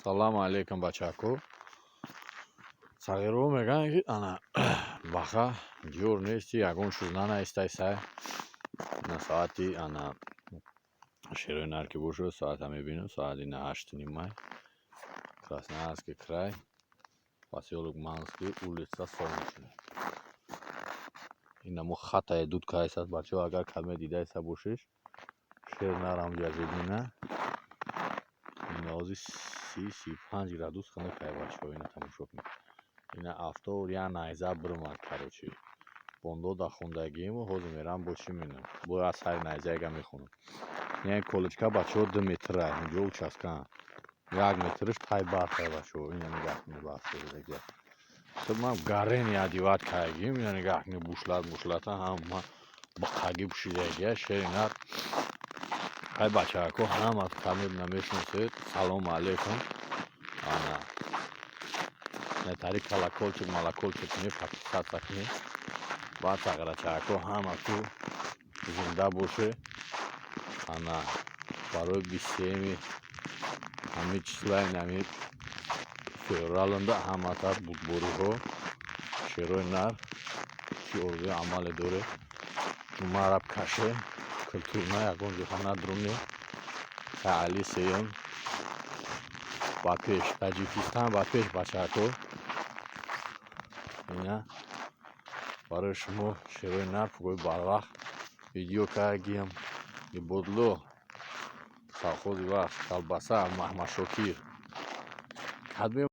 Салому алейкум, бачако. Сағирҳо мегӯянд, ки ана баха ҷӯр нести, ягон чиз нанаистай сай. На соати ана шерои нар ки бошад, соата мебинам, соат ина 8:30. Красноярский край, посёлок Манский, улица Солнечная. Инамо хатае дуд кайсад, бачаҳо, агар кадме дидаиста бошед, шер нарам ҷазидина. Ина ҳозир 30-35 градус хунукай, бачаҳо, ина тамошо кунед. Ина афтоб як найза бирмад, короче. Бондода хундагиему ҳозир мерам, бо чӣ менам? Бо аз сари найзаега мехонам. Ин колечка, бачаҳо, 2 метра, инҷо участкаам. 1 метраш тай барфай, бачаҳо, ина нигаҳ кунед, барф шудагия. Ман гарени одевать кардагим, ина нигаҳ кунед, бушлат мушлата ҳама биқагӣ пӯшидагия, шери нар. Ай бачаҳако, ҳама каме намешиносед. Салому алейкум. Ана тари колокольчик малакольчик кунед, подписаться кунед. Баъд сағирачаҳако, ҳама ку зинда боше. Ана барои 23-юми ҳамин числа, ин ҳамин февралында ҳамата будбориҳо, шерои нар, чӣ орзуи амале доред, ҷумъара каше, культурна ягон ҷоҳа надронед. Али сеюм ба пеш, Таҷикистан ба пеш, бачаҳако. Ина барои шумо шерои нар пугои барвақт видео кардагиам. Ибодло совхози вақт, колбаса Маҳмадшокир кадме.